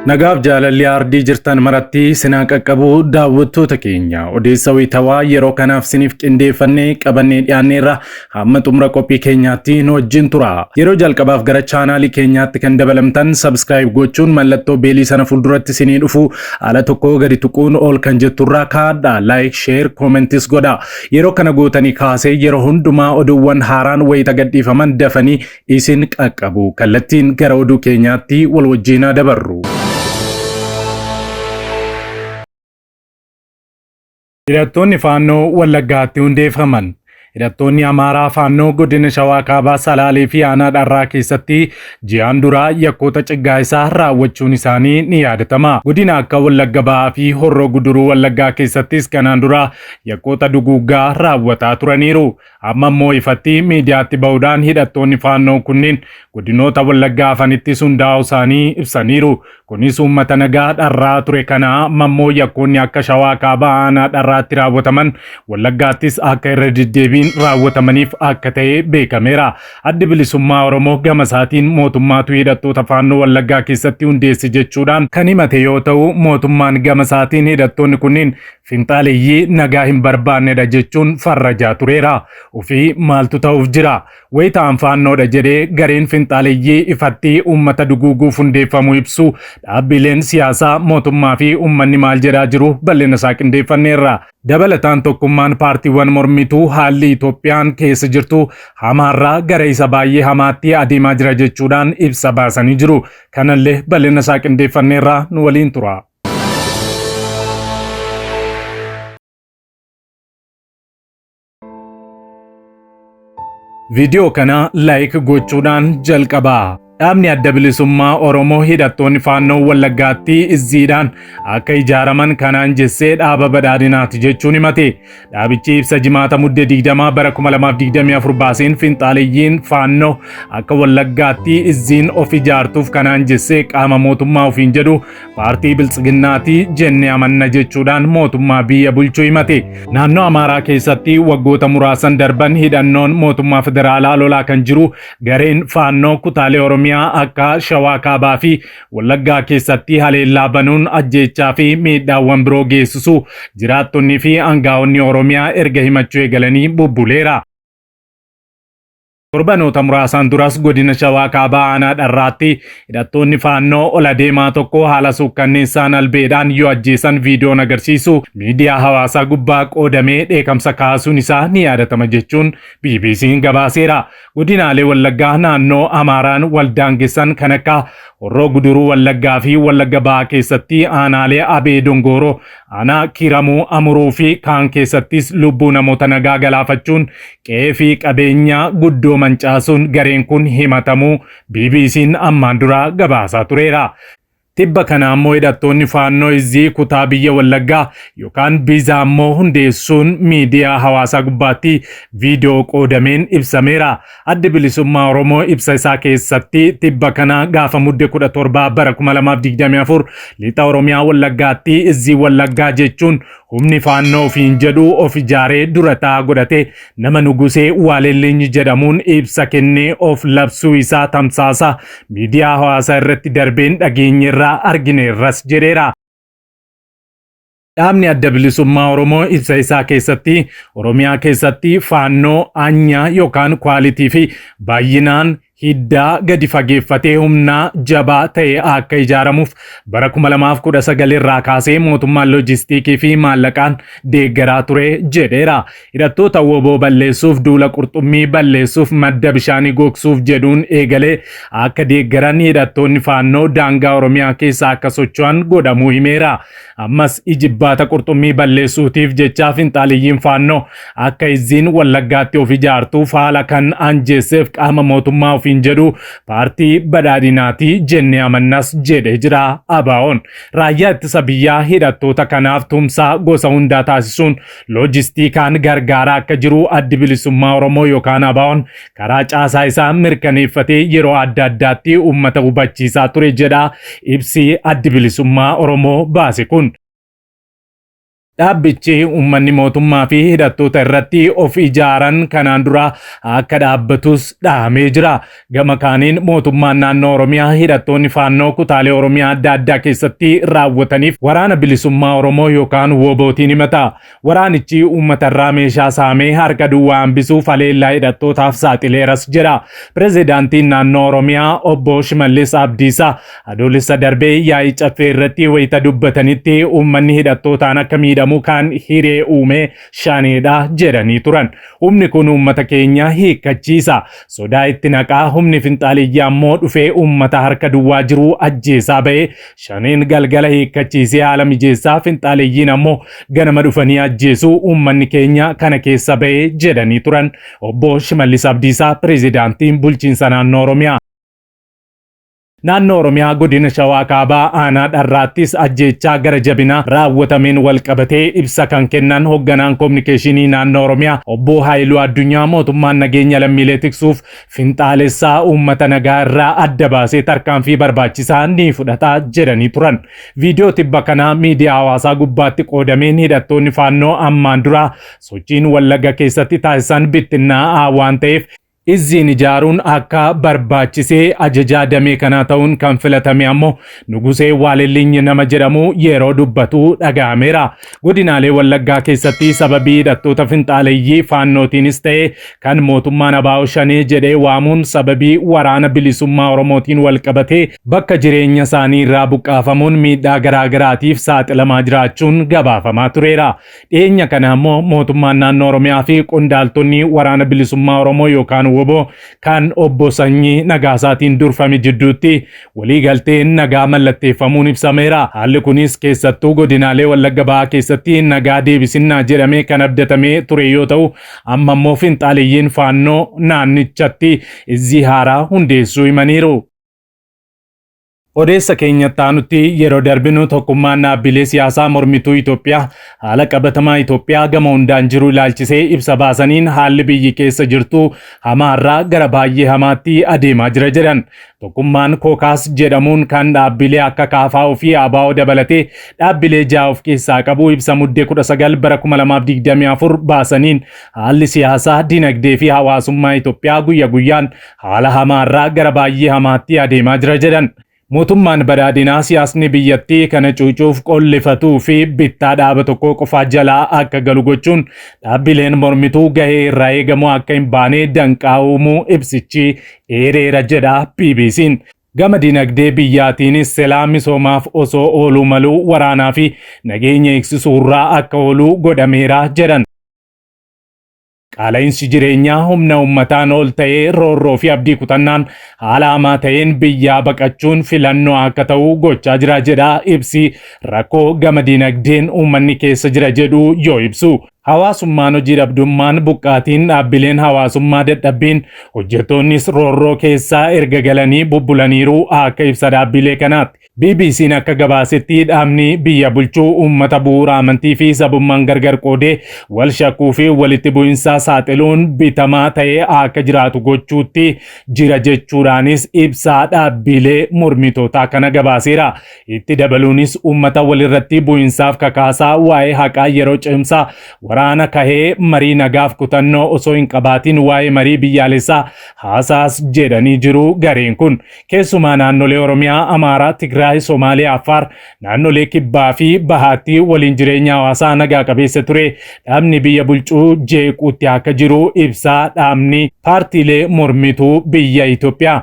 Nagaaf jaalalli aardii jirtan maratti sinaa qaqqabu daawwattoota keenya odeessa wayitawaa yeroo kanaaf siniif qindeeffannee qabannee dhiyaanneerra hamma xumura qophii keenyaatti nu wajjin tura. Yeroo jalqabaaf gara chaanaalii keenyaatti kan dabalamtan subscribe gochuun mallattoo beelii sana fuulduratti sinii dhufu ala tokko gadi tuquun ol kan jetturraa kaadha like share commentis godha. Yeroo kana gootanii kaasee yeroo hundumaa oduuwwan haaraan wayita gadhiifaman dafanii isin qaqqabu. Kallattiin gara oduu keenyaatti wal wajjin haa dabarru. Hidhattoonni Faannoo Wallaggaatti hundeeffaman. Hidhattoonni Amaaraa Faannoo godina Shawaa Kaabaa Salaalee fi Aanaa Dharraa keessatti ji'aan duraa yakkoota ciggaa'isaa raawwachuun isaanii ni yaadatama. Godina akka Wallagga Ba'aa fi Horroo Guduruu Wallaggaa keessattis kanaan dura yakkoota duguuggaa raawwataa turaniiru. Amma immoo ifatti miidiyaatti ba'uudhaan hidhattoonni Faannoo kunniin godinoota Wallaggaa hafanittis hundaa'uu isaanii ibsaniiru. Kunis uummata nagaa dharraa ture kana amma immoo yakkoonni akka Shawaa Kaabaa aanaa dharraatti raawwataman Wallaggaattis akka irra deddeebiin raawwatamaniif akka ta'e beekameera. Addi Bilisummaa Oromoo gama isaatiin mootummaatu hidhattoota Faannoo Wallaggaa keessatti hundeesse jechuudhaan kan himate yoo ta'u, mootummaan gama isaatiin hidhattoonni kunniin finxaaleyyii nagaa hin barbaannedha jechuun farrajaa tureera. Ofii maaltu ta'uuf jira? Wayitaan Faannoodha jedhee gareen finxaaleyyii ifatti uummata duguuguuf hundeeffamuu ibsu dhaabbileen siyaasaa mootummaa fi uummanni maal jedhaa jiru bal'ina isaa qindeeffanneerra. Dabalataan tokkummaan paartiiwwan mormituu haalli Itoophiyaan keessa jirtu hamaarraa gara isa baay'ee hamaatti adeemaa jira jechuudhaan ibsa baasanii jiru. Kanallee bal'ina isaa qindeeffanneerra nu waliin tura. Viidiyoo kana like gochuudhaan jalqabaa. Dhaabni Adda Bilisummaa Oromoo hidhattoonni Faannoo Wallaggaatti izziidhaan akka ijaaraman kanaan jessee dhaaba badhaadhinaati jechuun himate. Dhaabichi ibsa Jimaata Mudde 20 bara 2024 baaseen finxaaleyyiin Faannoo akka Wallaggaatti izziin of ijaartuuf kanaan jessee qaama mootummaa ofiin jedhu Paartii Biltsiginnaati jennee amanna jechuudhaan mootummaa biyya bulchu himate. Naannoo Amaaraa keessatti waggoota muraasan darban hidhannoon mootummaa federaalaa lolaa kan jiru gareen Faannoo kutaalee Oromiyaa akka Shawaa Kaabaa fi Wallaggaa keessatti haleellaa banuun ajjeechaa fi miidhaawwan biroo geessisu jiraattonnii fi angaa'onni Oromiyaa erga himachuu eegalanii bubbuleera. Torbanoota muraasaan duras godina Shawaa Kaabaa aanaa Dharraatti hidhattoonni Faannoo ol adeemaa tokko haala suukkanneessaan albeedhaan yoo ajjeesan viidiyoon agarsiisu miidiyaa hawaasaa gubbaa qoodamee dheekamsa kaasuun isaa ni yaadatama jechuun BBC'n gabaaseera. Godinaalee Wallaggaa naannoo Amaaraan wal daangessan kan akka Horroo Guduruu Wallaggaa fi Wallagga Bahaa keessatti aanaalee Abee Dongooroo, aanaa Kiiramuu Amuruu fi kaan keessattis lubbuu namoota nagaa galaafachuun qe'ee fi qabeenya guddoo mancaasuun gareen kun himatamuu BBC'n ammaan dura gabaasaa tureera. Tibba kana ammoo hidhattoonni Faannoo Izzii kutaa biyya Wallaggaa yookaan Biizaa ammoo hundeessuun miidiyaa hawaasaa gubbaatti viidiyoo qoodameen ibsameera. Addi Bilisummaa Oromoo ibsa isaa keessatti tibba kana gaafa Mudde 17 bara 2024 lixa Oromiyaa Wallaggaatti Izzii Wallaggaa jechuun humni Faannoo ofiin jedhu of ijaaree dura ta'aa godhate nama Nugusee Waalellinyi jedhamuun ibsa kennee of labsuu isaa tamsaasa miidiyaa hawaasaa irratti darbeen dhageenyerra argineerras jedheera. Dhaabni Adda Bilisummaa Oromoo ibsa isaa keessatti Oromiyaa keessatti Faannoo anyaa yookaan kwaalitii fi baay'inaan hiddaa gadi fageeffatee humnaa jabaa ta'e akka ijaaramuuf bara 2019 irraa kaasee mootummaan loojistiikii fi maallaqaan deeggaraa ture jedheera. Hidhattoota wbo balleessuuf duula qurxummii balleessuuf madda bishaanii gogsuuf jedhuun eegalee akka deeggaran hidhattoonni Faannoo daangaa Oromiyaa keessa akka socho'an godhamuu himeera. Ammas ijibbaata qurxummii balleessuutiif jecha finxaaleyyiin Faannoo akka izziin Wallaggaatti of ijaartuuf haala kan anjeesseef qaama mootummaa ofiin jedhu paartii badhaadhinaati jennee amannas jedhee jira ABOn. Raayyaa ittisa biyyaa hidhattoota kanaaf tumsa gosa hundaa taasisuun loojistiikaan gargaaraa akka jiru Addi Bilisummaa Oromoo yookaan ABOn karaa caasaa isaa mirkaneeffatee yeroo adda addaatti uummata hubachiisaa ture jedha ibsi Addi Bilisummaa Oromoo baase kun. Dhaabbichi uummanni mootummaa fi hidhattoota irratti of ijaaran kanaan dura akka dhaabbatus dhahamee jira. Gama kaaniin mootummaan naannoo Oromiyaa hidhattoonni faannoo kutaalee Oromiyaa adda addaa keessatti raawwataniif waraana bilisummaa Oromoo yookaan WBOtiin himata. Waraanichi uummata irraa meeshaa saamee harka duwwaa hambisuuf haleellaa hidhattootaaf saaxileeras jedha. Pireezidaantiin naannoo Oromiyaa obbo Shimallis Abdiisaa adoolessa darbee yaa'ii caffee irratti wayita dubbatanitti uummanni hidhattootaan akka miidhamu kan hiree uume shaneedha jedhanii turan. Humni kun uummata keenya hiikkachiisa. Sodaa itti naqaa humni finxaaliyyaa ammoo dhufee uummata harka duwwaa jiru ajjeesaa ba'ee shaneen galgala hiikkachiisee haala mijeessaa finxaaliyyiin ammoo ganama dhufanii ajjeesuu uummanni keenya kana keessa ba'ee jedhanii turan. Obbo Shimallis Abdiisaa pireezidaantiin bulchiinsa naannoo Oromiyaa. Naannoo Oromiyaa godina Shawaa Kaabaa aanaa Dharraattis ajjeechaa gara jabinaa raawwatameen wal qabatee ibsa kan kennan hoogganaan koominikeeshinii naannoo Oromiyaa obbo Haayiluu Addunyaa mootummaan nageenya lammiilee tiksuuf finxaalessaa uummata nagaa irraa adda baasee tarkaanfii barbaachisaa ni fudhata jedhanii turan. Viidiyoo tibba kanaa miidiyaa hawaasaa gubbaatti qoodameen hidhattoonni faannoo ammaan dura sochiin Wallagga keessatti taasisan bittinnaa'aa waan ta'eef Izziin ijaaruun akka barbaachisee ajajaa damee kanaa ta'uun kan filatame ammoo Nugusee Waalelliny nama jedhamu yeroo dubbatu dhaga'ameera. Godinaalee Wallaggaa keessatti sababii hidhattoota finxaaleyyii faannootiinis ta'e kan mootummaan ABO Shanee jedhee waamuun sababii waraana bilisummaa Oromootiin wal qabatee bakka jireenya isaanii irraa buqqaafamuun miidhaa garaagaraatiif saaxilamaa jiraachuun gabaafamaa tureera. Dhiyeenya kana ammoo mootummaan naannoo Oromiyaa fi qondaaltonni waraana bilisummaa Oromoo yookaan WBO kan obbo Sanyii Nagaasaatiin durfame jidduutti waliigalteen nagaa mallatteeffamuun ibsameera. Haalli kunis keessattuu godinaalee Wallagga Bahaa keessatti nagaa deebisinnaa jedhamee kan abdatamee ture yoo ta'u, amma immoo finxaaleyyiin faannoo naannichatti izzii haaraa hundeessuu himaniiru. Odeessa keenyatti aanutti yeroo darbinu tokkummaan dhaabbilee siyaasaa mormituu Itoophiyaa haala qabatamaa Itoophiyaa gama hundaan jiru ilaalchisee ibsa baasaniin haalli biyyi keessa jirtu hamaarraa gara baay'ee hamaatti adeemaa jira jedhan. Tokkummaan Kookaas jedhamuun kan dhaabbilee akka KFO fi ABO dabalatee dhaabbilee ja'a of keessaa qabu ibsa muddee 19 bara 2024 baasaniin haalli siyaasaa, dinagdee fi hawaasummaa Itoophiyaa guyya guyyaan haala hamaarraa gara baay'ee hamaatti adeemaa jira jedhan. Mootummaan badhaadhinaa siyaasni biyyattii kana cuucuuf qollifatuu fi bittaa dhaaba tokkoo qofaa jalaa akka galu gochuun dhaabbileen mormituu gahee irraa eegamu akka hin baane danqaa uumuu ibsichi eereera jedha BBC'n. Gama dinagdee biyyaatiinis silaa misoomaaf osoo ooluu maluu waraanaa fi nageenya eegsisuurraa akka ooluu godhameera jedhan. Qaala'insi jireenyaa humna uummataan ol ta'ee roorroo fi abdii kutannaan haala hamaa ta'een biyyaa baqachuun filannoo akka ta'u gochaa jira jedha ibsi rakkoo gama dinagdeen uummanni keessa jira jedhu yoo ibsu. Hawaasummaan hojii dhabdummaan buqqaatiin dhaabbileen hawaasummaa dadhabbiin hojjettoonnis roorroo keessaa erga galanii bubbulaniiru akka ibsa dhaabbilee kanaatti. BBC'n akka gabaasetti dhaabni biyya bulchuu uummata bu'uura amantii fi sabummaan gargar qoodee wal shakkuu fi walitti bu'insaa saaxiluun bitamaa ta'ee akka jiraatu gochuutti jira jechuudhaanis ibsaa dhaabbilee mormitootaa kana gabaaseera. Itti dabaluunis uummata walirratti bu'insaaf kakaasaa waa'ee haqaa yeroo cimsaa waraana kahee marii nagaaf kutannoo osoo hin qabaatin waa'ee marii biyyaalessaa haasaas jedhanii jiru gareen kun. Keessumaa naannolee Oromiyaa, Amaaraa, Tigraay, Somaaliyaa, Affaar, naannolee Kibbaa fi Bahaatti waliin jireenya hawaasaa nagaa qabeessa ture dhaabni biyya bulchuu jeequutti akka jiru ibsaa dhaabni paartiilee mormituu biyya Itoophiyaa.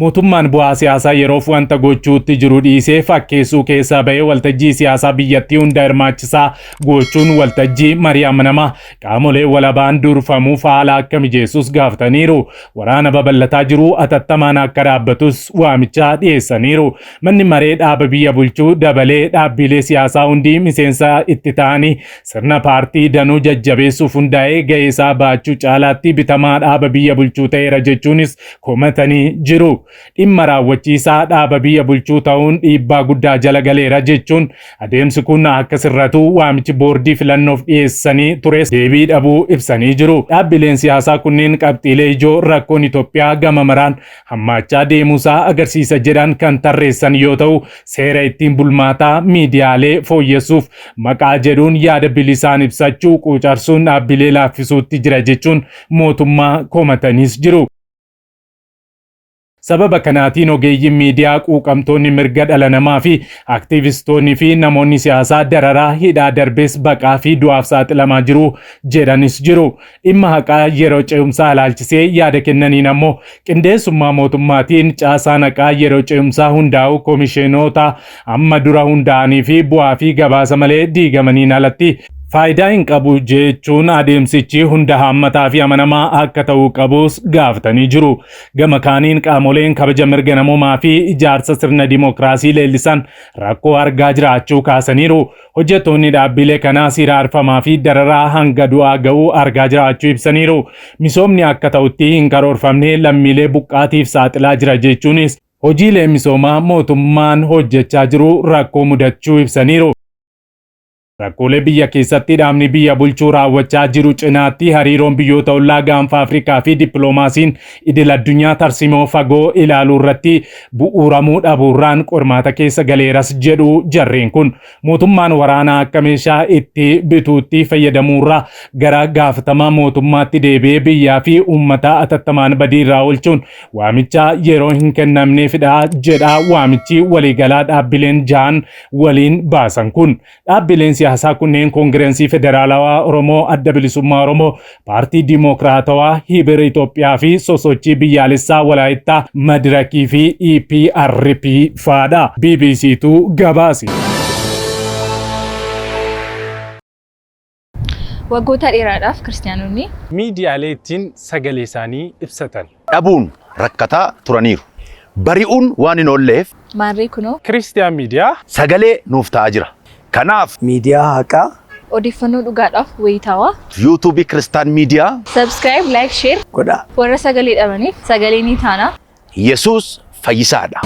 Mootummaan bu'aa siyaasaa yeroof wanta gochuutti jiru dhiisee fakkeessuu keessaa bahee waltajjii siyaasaa biyyattii hunda hirmaachisaa gochuun waltajjii marii amanamaa qaamolee walabaan durfamuuf haala akka mijeessus gaafataniiru. Waraana babal'ataa jiru atattamaan akka dhaabbatus waamicha dhiyeessaniiru. Manni maree dhaaba biyya bulchuu dabalee dhaabbilee siyaasaa hundi miseensa itti ta'anii sirna paartii danuu jajjabeessuuf hundaa'ee gahee isaa baachuu caalaatti bitamaa dhaaba biyya bulchuu ta'eera jechuunis komatanii jiru. Dhimma raawwachiisaa dhaaba biyya bulchuu ta'uun dhiibbaa guddaa jala galeera jechuun adeemsi kun akka sirratu waamichi boordii filannoof dhiyeessanii tures deebii dhabuu ibsanii jiru. Dhaabbileen siyaasaa kunneen qabxiilee ijoo rakkoon Itoophiyaa gama maraan hammaachaa deemuusaa agarsiisa jedhan kan tarreessan yoo ta'u, seera ittiin bulmaataa miidiyaalee fooyyessuuf maqaa jedhuun yaada bilisaan ibsachuu quucarsuun dhaabbilee laaffisuutti jira jechuun mootummaa komataniis jiru. Sababa kanaatiin ogeeyyiin miidiyaa, quuqamtoonni mirga dhala namaa fi aktiivistoonni fi namoonni siyaasaa dararaa hidhaa darbees baqaa fi du'aaf saaxilamaa jiru jedhanis jiru. Dhimma haqaa yeroo ce'umsaa ilaalchisee yaada kennaniin ammoo qindeessummaa mootummaatiin caasaan haqaa yeroo ce'umsaa hundaa'u komishinoota amma dura hundaa'anii fi bu'aa fi gabaasa malee diigamaniin alatti faayidaa hin qabu jechuun adeemsichi hunda haammataa fi amanamaa akka ta'uu qabus gaafatanii jiru. Gama kaaniin qaamoleen kabaja mirga namoomaa fi ijaarsa sirna dimookiraasii leellisan rakkoo argaa jiraachuu kaasaniiru. Hojjettoonni dhaabbilee kanaa hiraarfamaa fi dararaa hanga du'aa ga'uu argaa jiraachuu ibsaniiru. Misoomni akka ta'utti hin karoorfamne lammiilee buqqaatiif saaxilaa jira jechuunis hojiilee misoomaa mootummaan hojjechaa jiru rakkoo mudachuu ibsaniiru. Rakkoolee biyya keessatti dhaabni biyya bulchuu raawwachaa jiru cinaatti hariiroon biyyoota ollaa gaanfa Afrikaa fi dippiloomaasiin idil addunyaa tarsimoo fagoo ilaaluu irratti bu'uuramuu dhabuurraan qormaata keessa galeeras jedhu jarreen kun. Mootummaan waraanaa akka meeshaa itti bituutti fayyadamuurraa gara gaafatamaa mootummaatti deebi'ee biyyaa fi uummata atattamaan badiirraa oolchuun waamicha yeroo hin kennamneefidha jedha waamichi waliigalaa dhaabbileen ja'an waliin baasan kun. Dhaabbileen siyaasaa kunneen Koongirensii Federaalawaa Oromoo, Adda Bilisummaa Oromoo, Paartii Dimookiraatawaa Hibir Itoophiyaa fi Sosochii Biyyaalessaa Walaayittaa Madirakii fi EPRP faadha. BBCtu gabaase. Waggoota dheeraadhaaf Kiristiyaanonni. Miidiyaalee ittiin sagalee isaanii ibsatan. dhabuun rakkataa turaniiru. Bari'uun waan hin oolleef. Maarree kunoo. Kiristiyaan Miidiyaa. Sagalee nuuf ta'aa jira. Kanaaf. Miidiyaa haqaa. Odeeffannoo dhugaadhaaf wayitaawaa. Yuutuubii Kiristaan Miidiyaa. Subscribe, like, share. Godhaa. Warra sagalee dhabaniif sagalee ni taana. Yesuus fayyisaadha.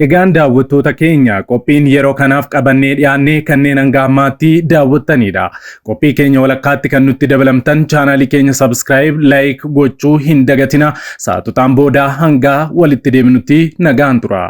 Egaan daawwattoota keenya qophiin yeroo kanaaf qabannee dhiyaanne kanneen hanga ammaatti daawwattanidha. Qophii keenya walakkaatti kan nutti dabalamtan chaanaalii keenya subscribe, like gochuu hin dagatina. Sa'aatotaan booda hanga walitti deebinutti nagaan tura.